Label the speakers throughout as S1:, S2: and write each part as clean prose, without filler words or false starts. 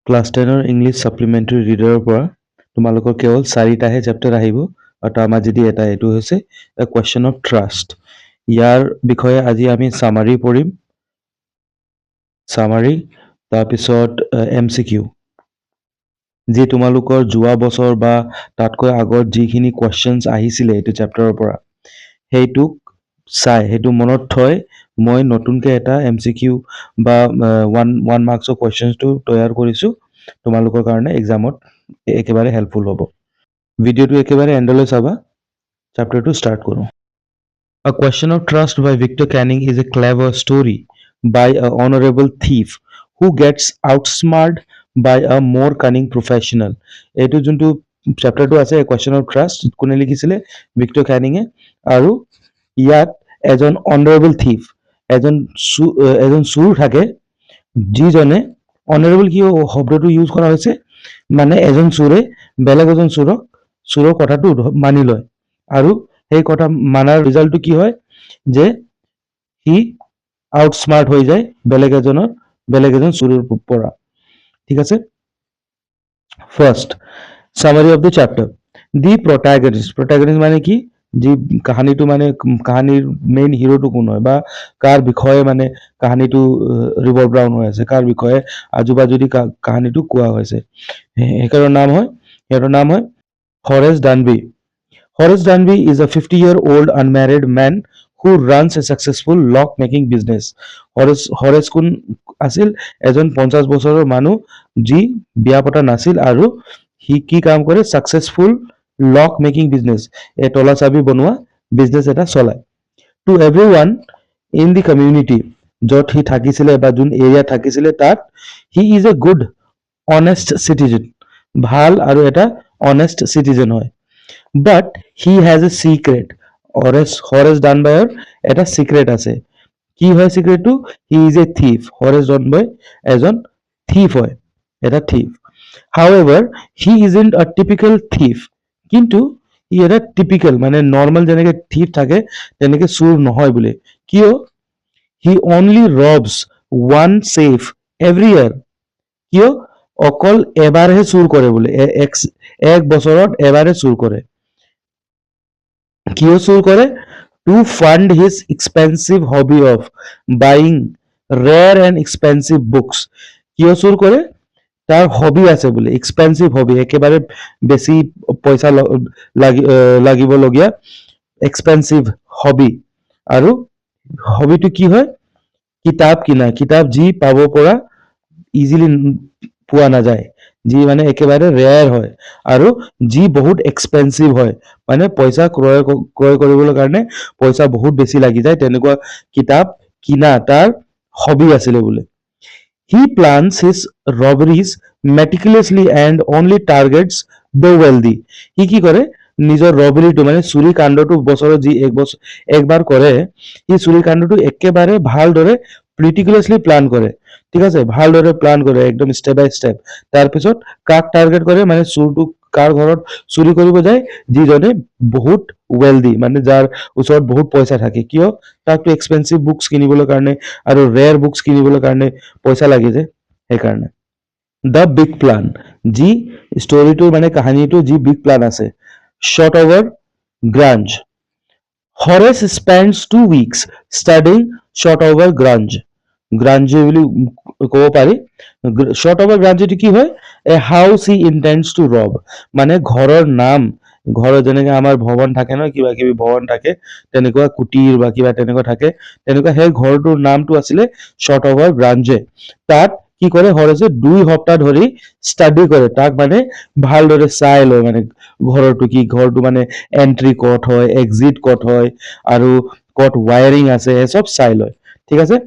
S1: Class 10ৰ English supplementary ৰিডাৰৰ পৰা তোমালোকৰ কেৱল চাৰিটাহে চেপ্টাৰ আহিব আৰু তাৰ মাজেদি এটা, এইটো হৈছে এ কুৱেশ্যন অফ ট্ৰাষ্ট। ইয়াৰ বিষয়ে আজি আমি চামাৰি পঢ়িম। চামাৰি, তাৰপিছত এমচিকিউ, যি তোমালোকৰ যোৱা বছৰ বা তাতকৈ আগত যিখিনি কুৱেশ্যনছ আহিছিলে এইটো চেপ্টাৰৰ পৰা, সেইটোক চাই, সেইটো মনত থৈ মই নতুনকৈ এটা এমচিকিউ বা ওৱান ওৱান মাৰ্কছৰ কুৱেশ্যনছটো তৈয়াৰ কৰিছোঁ। তোমালোকৰ কাৰণে এক্সামত একেবাৰে হেল্পফুল হ'ব। ভিডিঅ'টো একেবাৰে এণ্ডলৈ চাবা। চেপ্টাৰটো ষ্টাৰ্ট কৰোঁ। A Question of Trust by Victor Canning is a clever story by a honorable thief who gets outsmarted by a more cunning professional. এইটো যোনটো চেপ্টাৰটো আছে, A Question of Trust, কোনে লিখিছিলে? ভিক্টৰ কেনিঙে। আৰু ইয়াত এজন অনাৰেবল থিফ, এজন চোৰ থাকে, যিজনে অনাৰেবল, কি শব্দটো ইউজ কৰা হৈছে, মানে এজন চোৰে বেলেগ এজন চোৰক চোৰৰ কথাটো মানি লয় আৰু সেই কথা মানাৰ ৰিজাল্টটো কি হয় যে সি আউটস্মাৰ্ট হৈ যায় বেলেগ এজন চোৰৰ পৰা। ঠিক আছে। First, summary of the chapter. The protagonist. Protagonist মানে কি? যি কাহানীটো, মানে কাহানীৰ মেইন হিৰোটো কোন হয় বা কাৰ বিষয়ে মানে কাহানীটো ৰিভল্ভ ৰাউণ্ড হৈ আছে, কাৰ বিষয়ে আজু বাজুদি কাহানীটো কোৱা হৈছে, সেইকাৰণৰ নাম হয়, সিহঁতৰ নাম হয় হৰেছ ডানবি। Horace Danby is a 50-year-old unmarried man who runs a successful lock making business. Horace কোন আছিল? এজন 50 বছৰৰ মানুহ, যি বিয়া পতা নাছিল আৰু সি কি কাম কৰে? ছাকচেছফুল লক মেকিং বিজনেছ, এই তলা চাবি বনোৱা বিজনেছ এটা চলায়। To everyone in the community, য'ত সি থাকিছিলে বা যোন এৰিয়াত থাকিছিলে তাত, he is a good, honest citizen. ভাল আৰু এটা অনেষ্ট চিটিজেন হয়। But he has a secret. Horace ডানবায়ৰ এটা চিক্ৰেট আছে। কি হয় চিক্ৰেটটো? He is a thief. Horace ডানবয় এজন থিফ হয়, এটা thief. However, he isn't a typical thief. কিন্তু ই এটা টিপিকেল, মানে নৰ্মেল যেনেকে থিফ থাকে, তেনেকে চোৰ নহয় বোলে। কিয়? He only robs one safe every year. কিয় অকল এবাৰহে চুৰ কৰে বোলে? এক বছৰত এবাৰে চুৰ কৰে। কিয় চুৰ কৰে? To fund his expensive hobby of buying rare and expensive books. কিয় চুৰ কৰে? তাৰ হবি আছে বোলে, এক্সপেঞ্চিভ হবি, একেবাৰে বেছি পইচা লাগিবলগীয়া এক্সপেঞ্চিভ হবি। আৰু হবিটো কি হয়? কিতাপ কিনা। কিতাপ যি পাব পৰা ইজিলি পোৱা নাযায়, যি মানে একেবাৰে ৰেয়াৰ হয় আৰু যি বহুত এক্সপেঞ্চিভ হয়, মানে পইচা ক্ৰয় কৰিবলৈ কাৰণে পইচা বহুত বেছি লাগি যায়, তেনেকুৱা কিতাপ কিনা তাৰ হবি আছিলে বোলে। He plans his robberies meticulously and only targets the wealthy. সি কি কৰে? নিজৰ ৰবৰীটো, মানে চুৰি কাণ্ডটো, বছৰত যি এক বছৰ একবাৰ কৰে, সি চুৰি কাণ্ডটো একেবাৰে ভালদৰে মেটিকুলাছলি প্লান কৰে। ঠিক আছে, ভালদৰে প্লান কৰে, একদম ষ্টেপ বাই ষ্টেপ। তাৰপিছত কাক টাৰ্গেট কৰে, মানে চুৰটো কাৰ ঘৰত চুৰি কৰিব যায়? যিজনে বহুত ৱেলদি, মানে যাৰ ওচৰত বহুত পইচা থাকে। কিয়? তাকতো এক্সপেঞ্চিভ বুকছ কিনিবলৈ কাৰণে আৰু ৰেয়াৰ বুকছ কিনিবলৈ কাৰণে পইচা লাগে যে, সেইকাৰণে। The big plan, যি ষ্টৰিটোৰ, মানে কাহিনীটো যি বিগ প্লান আছে। Shotover Grange. Horace spends 2 weeks studying Shotover Grange. Grange বুলি ক'ব পাৰি। Shotover Grange এইটো কি হয়? A house he intends to rob. মানে ঘৰৰ নাম। ঘৰৰ যেনেকে আমাৰ ভৱন থাকে ন, কিবা কিবি ভৱন থাকে, তেনেকুৱা কুটিৰ বা কিবা তেনেকুৱা থাকে, তেনেকুৱা সেই ঘৰটোৰ নামটো আছিলে Shotover Grange। তাত কি কৰে হৰেছে? 2 সপ্তাহ ধৰি ষ্টাডি কৰে তাক, মানে ভালদৰে চাই লয়, মানে ঘৰটো কি, ঘৰটো মানে এন্ট্ৰি ক'ত হয়, এক্সিট ক'ত হয় আৰু ক'ত ৱায়াৰিং আছে, সেই চব চাই লয়। ঠিক আছে।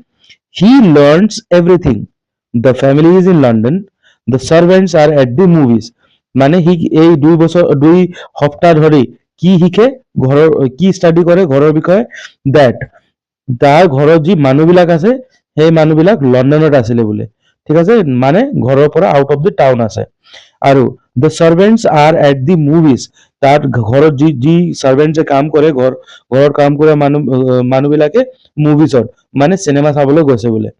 S1: He learns everything. The family is in London, the servants are at the movies. মানে সি এই 2 বছৰ, 2 সপ্তাহ ধৰি কি শিকে, ঘৰৰ কি ষ্টাডি কৰে ঘৰৰ বিষয়ে? That তাৰ ঘৰত যি মানুহবিলাক আছে, সেই মানুহবিলাক লণ্ডনত আছিলে বোলে। ঠিক আছে, মানে ঘৰৰ পৰা আউট অফ the town আছে। আৰু the servants are at the movies. তাত ঘৰত যি যি চাৰ্ভেণ্টছে কাম কৰে, ঘৰত কাম কৰা মানুহবিলাকে মুভিজত, মানে চিনেমা চাবলৈ গৈছে বোলে।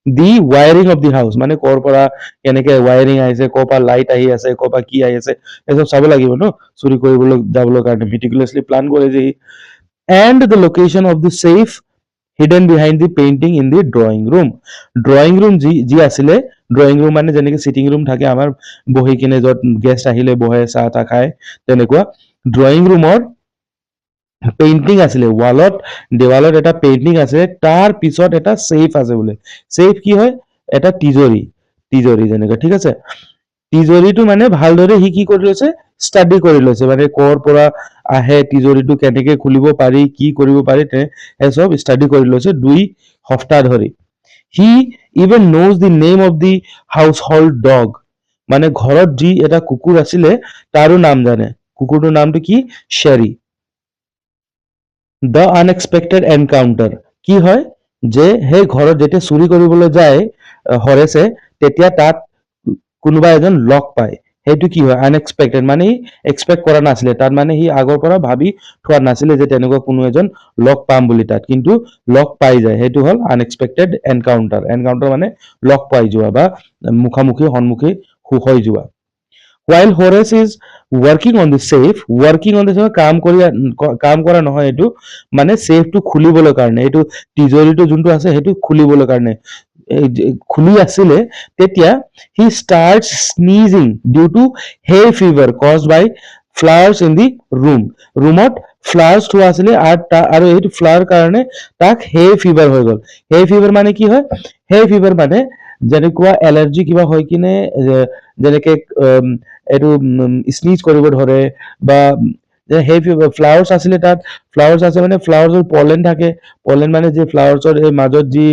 S1: The wiring of the house, মানে ক'ৰ পৰা কেনেকে ৱায়াৰিং আহিছে, ক'ৰ পৰা লাইট আহি আছে, ক'ৰ পৰা কি আহি আছে, এইচব চাব লাগিব ন চুৰি কৰিবলৈ যাবলৈ কাৰণে। মেটিকুলাছলি প্লান কৰে যে সি। And the location of the safe hidden behind the painting in the drawing room. Drawing room যি যি আছিলে, ড্ৰয়িং ৰুম মানে যেনেকে চিটিং ৰুম থাকে আমাৰ, বহি কিনে য'ত গেষ্ট আহিলে বহে, চাহ তাহ খায়, তেনেকুৱা ড্ৰয়িং ৰুমৰ পেইণ্টিং আছিলে ৱালত, দেৱালত এটা পেইণ্টিং আছে, তাৰ পিছত এটা ছেফ আছে বোলে। ছেফ কি হয়? এটা তিজৰি, তিজৰি যেনেকুৱা, ঠিক আছে। তিজৰিটো মানে ভালদৰে সি কি কৰি লৈছে? ষ্টাডি কৰি লৈছে, মানে ক'ৰ পৰা আহে তিজৰিটো, কেনেকে খুলিব পাৰি, কি কৰিব পাৰি, সেই চব ষ্টাডি কৰি লৈছে 2 সপ্তাহ ধৰি। He even knows the name of the household dog, মানে ঘৰত যি এটা কুকুৰ আছিলে তাৰো নাম জানে। কুকুৰটোৰ নামটো কি? শ্বেৰী। The unexpected encounter কি হয় যে সেই ঘৰত যেতিয়া চুৰি কৰিবলৈ যায় হৰেছে, তেতিয়া তাত কোনোবা এজন লগ পায়। সেইটো কি হয়? আনএক্সপেক্টেড মানে সি এক্সপেক্ট কৰা নাছিলে তাত, মানে সি আগৰ পৰা ভাবি থোৱা নাছিলে যে তেনেকুৱা কোনো এজন লগ পাম বুলি তাত, কিন্তু লগ পাই যায়। সেইটো হ'ল আনএক্সপেক্টেড এনকাউণ্টাৰ। এনকাউণ্টাৰ মানে লগ পাই যোৱা বা মুখামুখি, সন্মুখী হৈ যোৱা। While Horace is working on the safe, working on the safe, কাম কৰা নহয়, এইটো মানে ছেফটো খুলিবলৈ কাৰণে, এইটো তিজৰিটো যোনটো আছে সেইটো খুলিবলৈ কাৰণে এই যে খুলি আছিলে, তেতিয়া he starts sneezing due to hay fever caused by flowers in the room. ৰুমত ফ্লাৱাৰ্ছ থোৱা আছিলে আৰু এইটো ফ্লাৱাৰ কাৰণে তাক হে ফিভাৰ হৈ গ'ল। হে ফিভাৰ মানে কি হয়? হে ফিভাৰ মানে যেনেকুৱা এলাৰ্জি কিবা হৈ কিনে যেনেকে এইটো স্নিজ কৰিব ধৰে বা সেই ফ্লাৱাৰ্ছ আছিলে তাত। ফ্লাৱাৰ্ছ আছে মানে ফ্লাৱাৰ্ছৰ পলেন থাকে। পলেন মানে যে ফ্লাৱাৰ্ছৰ এই মাজত যি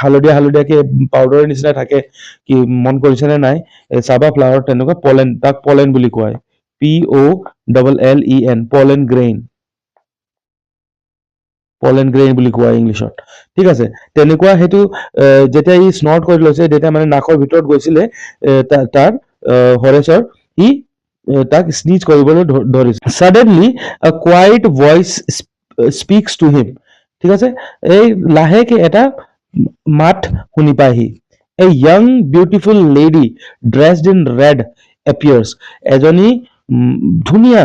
S1: হালধীয়া হালধীয়াকে পাউডাৰৰ নিচিনা থাকে, কি মন কৰিছেনে নাই এই চাবা, ফ্লাৱাৰ তেনেকুৱা পলেন, তাক পলেন বুলি কোৱা হয়। pollen, pollen grain, pollen grain বুলি কোৱা হয় ইংলিছত, ঠিক আছে। তেনেকুৱা সেইটো যেতিয়া ই স্নৰ্ট কৰি লৈছে, তেতিয়া মানে নাকৰ ভিতৰত গৈছিলে তাৰ হৰেছৰ, সি তাক স্নিজ কৰিবলৈ ধৰিছে। Suddenly a quiet voice speaks to him, ঠিক আছে। এই লাহেকে এটা মাত শুনি পায় সি। A young beautiful lady dressed in red appears. এজনী ধুনীয়া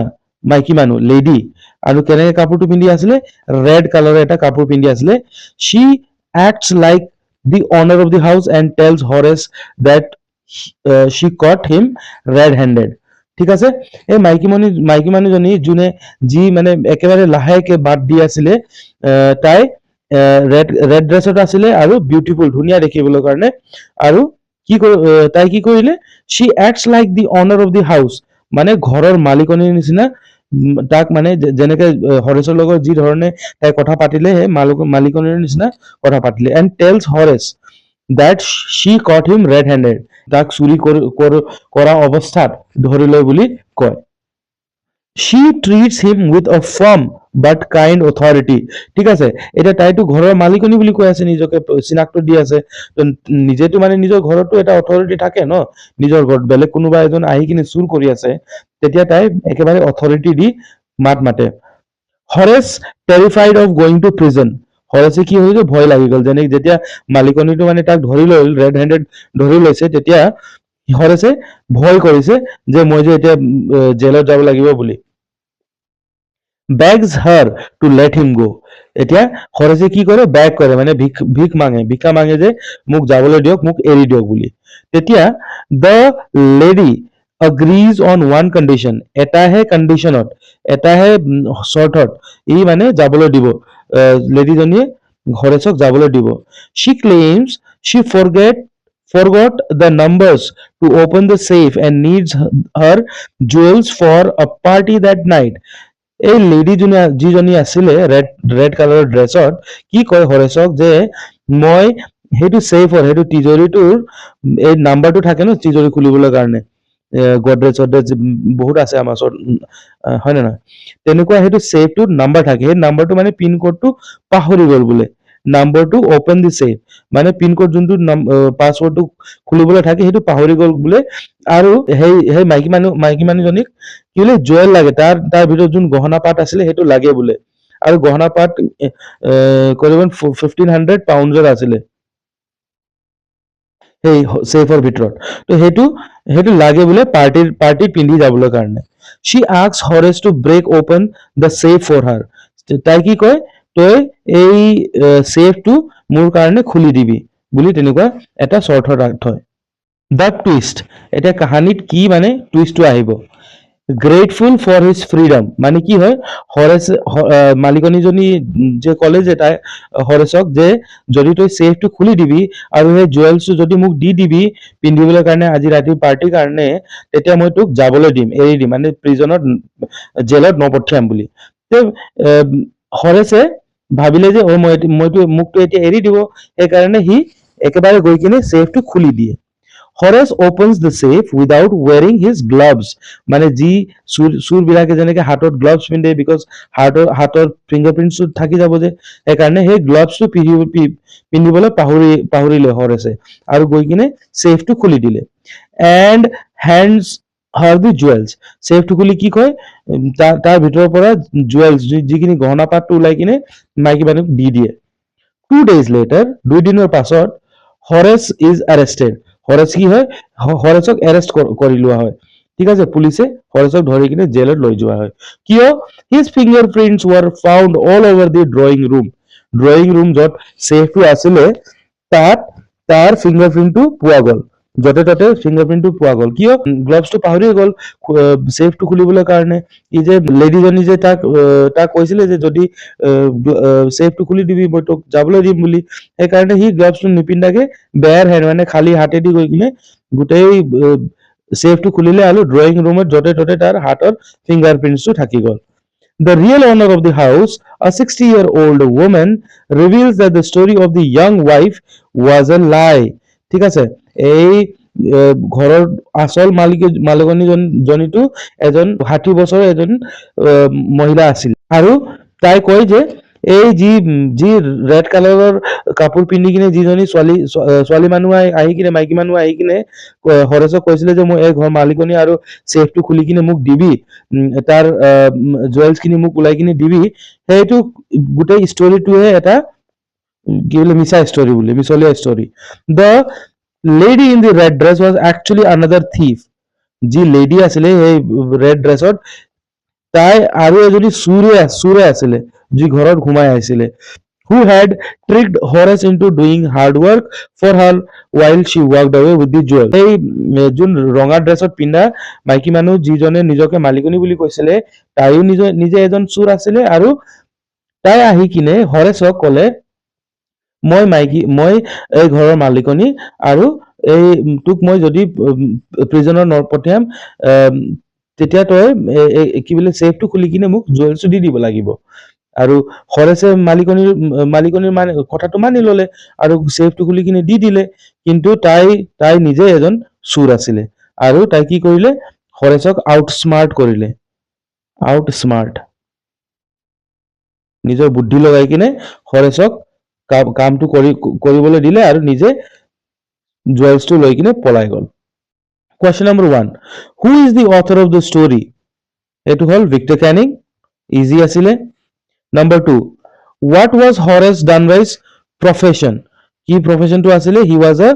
S1: মাইকী মানুহ, লেডি, আৰু কেনেকে কাপোৰটো পিন্ধি আছিলে? ৰেড কালাৰৰ এটা কাপোৰ পিন্ধি আছিলে। She acts like the owner of the house and tells Horace that she caught him red handed, ঠিক আছে। এই মাইকী মানুহজনী যোনে যি মানে একেবাৰে লাহেকে বাট দি আছিলে, তাই ৰেড ড্ৰেছত আছিলে আৰু বিউটিফুল, ধুনীয়া দেখিবলৈ কাৰণে। আৰু কি তাই কি কৰিলে? She acts like the owner of the house, মানে ঘৰৰ মালিকনীৰ নিচিনা তাক মানে যেনেকে হৰেছৰ লগত যি ধৰণে তাই কথা পাতিলে, সেই মালিকনীৰ নিচিনা কথা পাতিলে। And tells Horace that she caught him red handed, তাক চুৰি কৰা অৱস্থাত ধৰি লয় বুলি কয়। She treats him with a firm but kind authority, ঠিক আছে। এতিয়া তাইতো ঘৰৰ মালিকনী বুলি কৈ আছে, নিজকে চিনাক্ত দি আছে, তো নিজেতো মানে নিজৰ ঘৰতো এটা অথৰিটি থাকে ন। নিজৰ ঘৰত বেলেগ কোনোবা এজন আহি কিনে চুৰ কৰি আছে, তেতিয়া তাই একেবাৰে অথৰিটি দি মাত মাতে। Horace, terrified of going to prison, হৰেছে কি হৈ গ'ল? ভয় লাগি গ'ল। যেনে যেতিয়া মালিকনীটো মানে তাক ধৰি লৈ ৰেড হেণ্ডেড ধৰি লৈছে, তেতিয়া হৰেছে ভয় কৰিছে যে মই যে এতিয়া জেলত যাব লাগিব বুলি। Begs her to let him go. এতিয়া হৰেছে কি কৰে? বেগ কৰে মানে ভিক মাঙে, ভিক্ষা মাঙে যে মোক যাবলৈ দিয়ক, মোক এৰি দিয়ক বুলি। তেতিয়া the lady agrees on one condition, এটাহে কণ্ডিশ্যনত, এটাহে চৰ্তত ই মানে যাবলৈ দিব, লেডিজনীয়ে হৰেছক যাবলৈ দিব। She claims she forgot the numbers to open the safe and needs her jewels for a party that night. এই লেডি যোনে যিজনী আছিলে ৰেড কালাৰৰ ড্ৰেছত, কি কয় হৰেছক যে মই সেইটো ছেফৰ, সেইটো তিজৰিটোৰ এই নাম্বাৰটো থাকে ন তিজৰি খুলিবলৈ কাৰণে, গডৰেজ চডৰেজ বহুত আছে আমাৰ ওচৰত, হয় নে নহয়? তেনেকুৱা সেইটো ছেফটোত নাম্বাৰ থাকে, সেই নাম্বাৰটো মানে পিন কোডটো পাহৰি গ'ল বোলে। নাম্বাৰটো অপেন দি ছেফ মানে পিন কোড যোনটো পাছৱৰ্ডটো খুলিবলৈ থাকে, সেইটো পাহৰি গ'ল বোলে। আৰু সেই মাইকী মানুহজনীক কি বোলে জুৱেল লাগে, তাৰ তাৰ ভিতৰত যোন গহনা পাত আছিলে সেইটো লাগে বোলে। আৰু গহনা পাত কৰিবন 1500 পাউণ্ডৰ আছিলে। সেই ছেফৰ ভিতৰত। তো সেইটো লাগে বোলে পাৰ্টিত পিন্ধি যাবলৈ কাৰণে। She asks Horace to break open the safe for her. তাই কি কয়, তই এই ছেফটো মোৰ কাৰণে খুলি দিবি বুলি তেনেকুৱা এটা চৰ্ত থয়। The twist, এতিয়া কাহানীত কি মানে টুইষ্টটো আহিব। গ্ৰেটফুল ফৰ his freedom, মানে কি হয়, হৰেছ মালিকনীজনী যে ক'লে যে তাই হৰেছক যে যদি তই ছেফটো খুলি দিবি আৰু সেই জুৱেলছটো যদি মোক দি দিবি পিন্ধিবলৈ কাৰণে আজি ৰাতি পাৰ্টিৰ কাৰণে, তেতিয়া মই তোক যাবলৈ দিম, এৰি দিম, মানে প্ৰিজনত জেলত নপঠিয়াম বুলি। তে হৰেছে ভাবিলে যে অ মই মইতো মোকতো এতিয়া এৰি দিব, সেইকাৰণে সি একেবাৰে গৈ কিনে ছেফটো খুলি দিয়ে। Horace opens the safe without wearing his gloves. মানে যি চোৰবিলাকে যেনেকে হাতত গ্লভছ পিন্ধে, because হাতৰ ফিংগাৰ প্ৰিণ্টছটো থাকি যাব যে, সেইকাৰণে সেই গ্লভছটো পিন্ধিবলৈ পাহৰিলে হৰেছে আৰু গৈ কিনে ছেফটো খুলি দিলে and hands her the jewels. ছেফটো খুলি কি কয়, তাৰ ভিতৰৰ পৰা জুৱেলছ, যিখিনি গহনা পাতটো ওলাই কিনে মাইকী মানুহক দি দিয়ে। 2 days later, 2 দিনৰ পাছত, Horace is arrested. হৰেছ কি হয়, হৰেছক এৰেষ্ট কৰি লোৱা হয়, ঠিক আছে। পুলিচে হৰেছক ধৰি কিনে জেলত লৈ যোৱা হয়। কিয়? His fingerprints were found all over the drawing room. Drawing room য'ত ছেফটো আছিলে, তাত তাৰ ফিংগাৰ প্ৰিণ্টটো পোৱা গ'ল। য'তে ত'তে ফিংগাৰ প্ৰিণ্টটো পোৱা গ'ল। কিয়? গ্লভছটো পাহৰি গ'ল ছেফটো খুলিবলৈ কাৰণে। ই যে লেডিজনী যে তাক কৈছিলে যে যদি ছেফটো খুলি দিবি, মই তোক যাবলৈ দিম বুলি, সেইকাৰণে সি গ্লভছটো নিপিন্ধাকে বেয়াৰ হেণ্ড, মানে খালী হাতেদি গৈ কিনে গোটেই ছেফটো খুলিলে আৰু ড্ৰয়িং ৰুমত য'তে ত'তে তাৰ হাতৰ ফিংগাৰ প্ৰিণ্টছটো থাকি গ'ল। The real owner of the house, a 60-year-old woman, reveals that the story of the young wife was a lie. ঠিক আছে, এই ঘৰৰ আচল মালিকনী জনীটো এজন 60 বছৰৰ এজন মহিলা আছিল আৰু তাই কয় যে এই যি যি ৰেড কালাৰৰ কাপোৰ পিন্ধি কিনে যিজনী ছোৱালী মানুহ আহি কিনে, মাইকী মানুহ আহি কিনে হৰেছক কৈছিলে যে মই এই ঘৰ মালিকনী আৰু ছেফটো খুলি কিনে মোক দিবি, তাৰ জুৱেলছ খিনি মোক ওলাই কিনে দিবি, সেইটো গোটেই ষ্টৰিটোহে এটা কি বোলে মিছা ষ্টৰি বুলি, মিছলীয়া story. The lady in the red dress was actually another thief. যি লেডি আছিলে সেই ৰেড ড্ৰেছত, তাই আৰু এজনী চোৰে আছিলে যি ঘৰত সোমাই আহিছিলে, who had tricked Horace into doing hard work for her while she walked away with the jewel. এই যোন ৰঙা ড্ৰেছত পিন্ধা মাইকী মানুহ, যিজনে নিজকে মালিকনী বুলি কৈছিলে, তাইও নিজে এজন চোৰ আছিলে আৰু তাই আহি কিনে হৰেছক ক'লে, মই এই ঘৰৰ মালিকনী আৰু এই তোক মই যদি প্ৰিজনত নপঠিয়াম, তেতিয়া তই কি বোলে ছেফটো খুলি কিনে মোক জুৱেলছটো দি দিব লাগিব। আৰু হৰেছে মালিকনীৰ মানে কথাটো মানি ললে আৰু ছেফটো খুলি কিনে দি দিলে। কিন্তু তাই নিজে এজন চোৰ আছিলে আৰু তাই কি কৰিলে, হৰেছক আউট স্মাৰ্ট কৰিলে। আউট স্মাৰ্ট, নিজৰ বুদ্ধি লগাই কিনে হৰেছক কামটো কৰিবলৈ দিলে আৰু নিজে জুৱেলছটো লৈ কিনে পলাই গ'ল। Question number 1, who is the author of the story? এইটো হ'ল ভিক্টৰ কেনিং, ইজি আছিলে। Number 2, what was Horace Danby's profession? কি প্ৰফেশ্যনটো আছিলে? He was a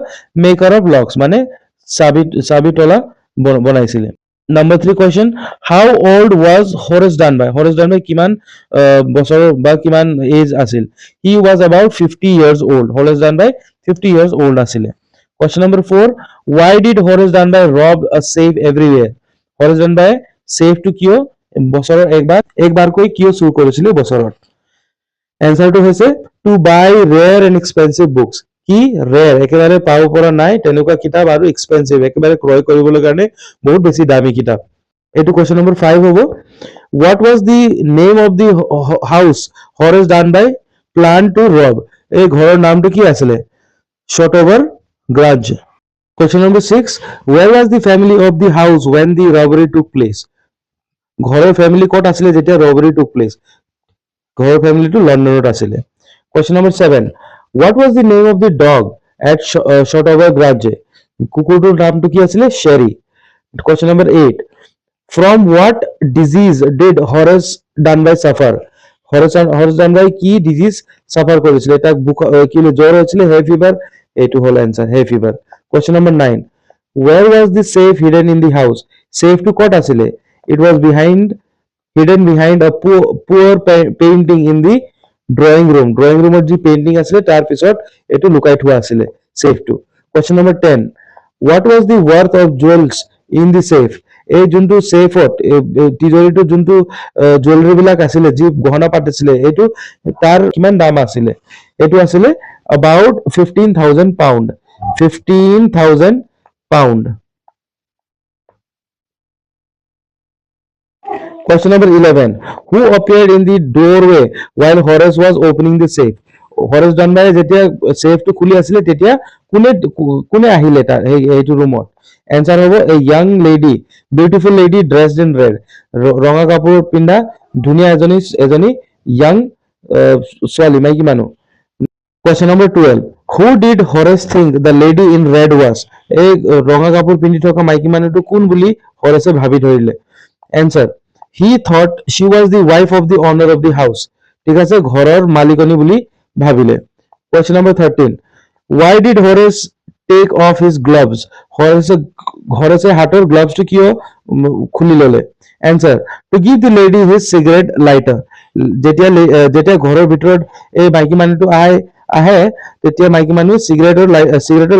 S1: maker of locks, মানে চাবি তলা বনাইছিলে। Number 3 question, how old was Horace Danby? Horace Danby কিমান বছৰৰ বা কিমান এজ আছিল? He was about 50 years old. Horace Danby 50 years old আছিলে। Question number 4, why did Horace Danby rob a safe every year? Horace Danby ছেফটো কিয় বছৰৰ একবাৰকৈ কিয় চুৰ কৰিছিলে বছৰত? এনচাৰটো হৈছে to buy rare and expensive books. কি ৰেয়াৰ, একেবাৰে পাব পৰা নাই তেনেকুৱা কিতাপ আৰু এক্সপেঞ্চিভ, একেবাৰে ক্ৰয় কৰিবলৈ কাৰণে বহুত বেছি দামী কিতাপ। এইটো কুৱেশ্যন নম্বৰ 5 হ'ব। What was the name of the house Horace Danby planned to rob? এই ঘৰৰ নামটো কি আছিলে? Shotover Grange. Question number 6, where was the family of the house when the robbery took place? ঘৰৰ ফেমিলি ক'ত আছিলে যেতিয়া ৰবাৰী টুক প্লেচ? ঘৰৰ ফেমিলিটো লণ্ডনত আছিলে। Question number 7, what was the name of the dog at Shotover Grange? কুকুৰটোৰ নামটো কি আছিলে? Sherry. Question number 8, from what disease did Horace Danby suffer? Horace Danby কি ডিজিজ চাফাৰ কৰিছিলে? তাক কি বোলে জ্বৰ হৈছিলে, হে ফিভাৰ। এইটো হ'ল এনচাৰ, হে fever. Question number 9, where was the safe hidden in the house? ছেফটো ক'ত আছিলে? It was hidden behind a poor painting in the drawing room. Drawing ৰুমত যি পেইণ্টিং আছিলে, তাৰ পিছত এইটো লুকাই থোৱা আছিলে ছেফটো। Question number 10, what was the worth of jewels in the safe? এই যোনটো ছেফত, তিজৰিটো যোনটো জুৱেলাৰী বিলাক আছিলে, যি গহনা পাত আছিলে, এইটো তাৰ কিমান দাম আছিলে? এইটো আছিলে about £15,000, £15,000. Question number 11. Who appeared in the doorway while Horace was opening the safe? Horace Dunbar যেতিয়া ছেফটো খুলি আছিলে, তেতিয়া কোনে কোনে আহিলে তাৰ সেইটো ৰুমত? এনচাৰ হ'ব a young lady, beautiful lady dressed in red. ৰঙা কাপোৰ পিন্ধা ধুনীয়া এজনী য়াং ছোৱালী, মাইকী মানুহ। Question number 12. Who did Horace think the lady in red was? এই ৰঙা কাপোৰ পিন্ধি থকা মাইকী মানুহটো কোন বুলি হৰেছে ভাবি ধৰিলে? Answer, he thought she was the wife of the owner of the house. ঠিক আছে, ঘৰৰ মালিকনী বুলি ভাবিলে। Question number 13. Why did Horace take off his gloves? হৰেছে হাতৰ গ্লাভছটো কিয় খুলি ললে? Answer, to give the lady his cigarette lighter. যেতিয়া ঘৰৰ ভিতৰত এই মাইকী মানুহটো আহে, তেতিয়া মাইকী মানুহে চিগাৰেটৰ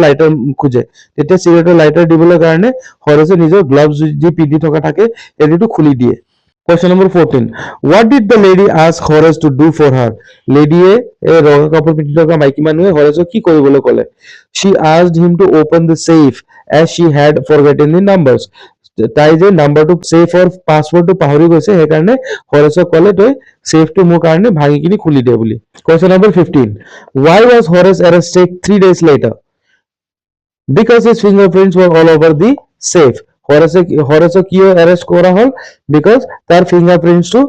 S1: লাইটাৰ খোজে। তেতিয়া চিগাৰেটৰ লাইটাৰ দিবলৈ কাৰণে হৰেছে নিজৰ গ্লাভছ যি পিন্ধি থকা থাকে, সেইটো খুলি দিয়ে। Question number 14. What did the lady ask Horace to do for her? লেডিয়ে, এই ৰঙা কাপোৰ পিন্ধি থকা মাইকী মানুহে হৰেছক কি কৰিবলৈ ক'লে? She asked him to open the safe as she had forgotten the numbers. তাই যে নাম্বাৰটো, ছেফৰ পাছৱৰ্ডটো পাহৰি গৈছে, সেইকাৰণে হৰেছক ক'লে, তই ছেফটো মোৰ কাৰণে ভাঙি কিনি খুলি দে বুলি। Question number 15. Why was Horace arrested 3 days later? Because his fingerprints were all over the safe. হৰেছক কিয় এৰেষ্ট কৰা হ'ল? Because তাৰ ফিংগাৰপ্ৰিণ্টছটো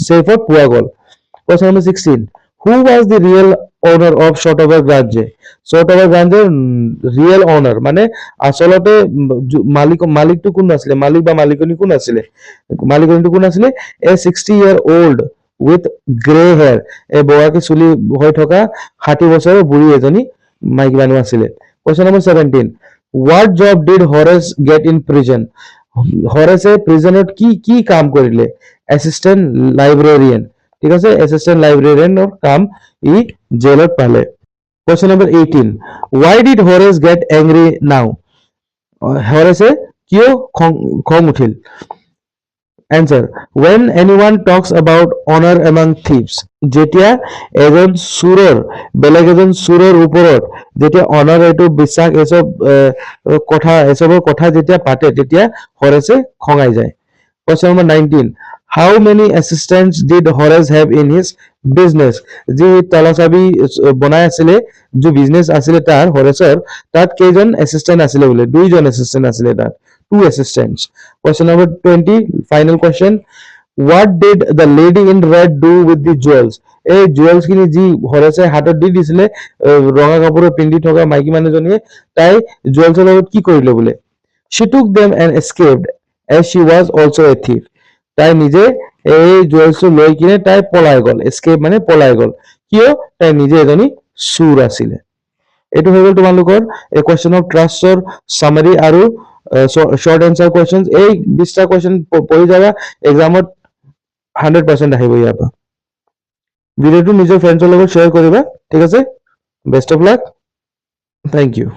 S1: ছেফত পোৱা গ'ল। Question number 16. Who was the real owner of Shotover Grange? Shotover গ্ৰাঞ্জৰ real owner মানে আচলতে মালিকটো কোন আছিলে? মালিক বা মালিকনী কোন আছিলে? মালিকনীটো কোন আছিলে? A 60 year old with grey hair. এই বগাকে চুলি হৈ থকা 60 বছৰৰ বুঢ়ী এজনী মাইকী মানুহ আছিলে। Question number 17. What job did Horace get in prison? হৰেছে প্ৰিজনত কি কি কাম কৰিলে? Assistant librarian. ঠিক আছে, এছিষ্টেণ্ট লাইব্ৰেৰিয়ানৰ কাম ই জেলত পালে। Question number 18. Why did Horace get angry now? হৰেছে কিয় খং উঠিল? Answer, when anyone talks about honour among thieves. যেতিয়া এজন চোৰৰ বেলেগ এজন চোৰৰ ওপৰত যেতিয়া অনাৰ, এইটো বিশ্বাস, এইচব কথা, এইচবৰ কথা যেতিয়া পাতে, তেতিয়া হৰেছে খঙাই যায়। Question number 19. How many assistants did Horace have in his business? যি তালা চাবি বনাই আছিলে, যি বিজনেছ আছিলে তাৰ হৰেছৰ, তাত কেইজন এছিষ্টেণ্ট আছিলে বোলে? দুইজন এছিষ্টেণ্ট আছিলে তাত, two assistants. Question number 20, final question. What did the lady in red do with the jewels? এই জুৱেলছ খিনি যি হৰেছে হাতত দি দিছিলে, ৰঙা কাপোৰৰ পিন্ধি থকা মাইকী মানুহজনীয়ে, তাই জুৱেলছৰ লগত কি কৰিলে বোলে? She took them and escaped, as she was also a thief. তাই নিজে এই জুৱেলছটো লৈ কিনে তাই পলাই গ'ল। এস্কেপ মানে পলাই গ'ল। কিয়? তাই নিজে এজনী চোৰ আছিলে। এইটো হৈ গ'ল তোমালোকৰ এ কুৱেশ্যন অফ ট্ৰাষ্টৰ চামাৰী আৰু শ্বৰ্ট এনচাৰ কুৱেশ্যন। এই 20টা কুৱেশ্যন পঢ়ি যাবা, এক্সামত 100% আহিব ইয়াৰ পৰা। ভিডিঅ'টো নিজৰ ফ্ৰেণ্ডছৰ লগত শ্বেয়াৰ কৰিবা। ঠিক আছে, best of luck, thank you.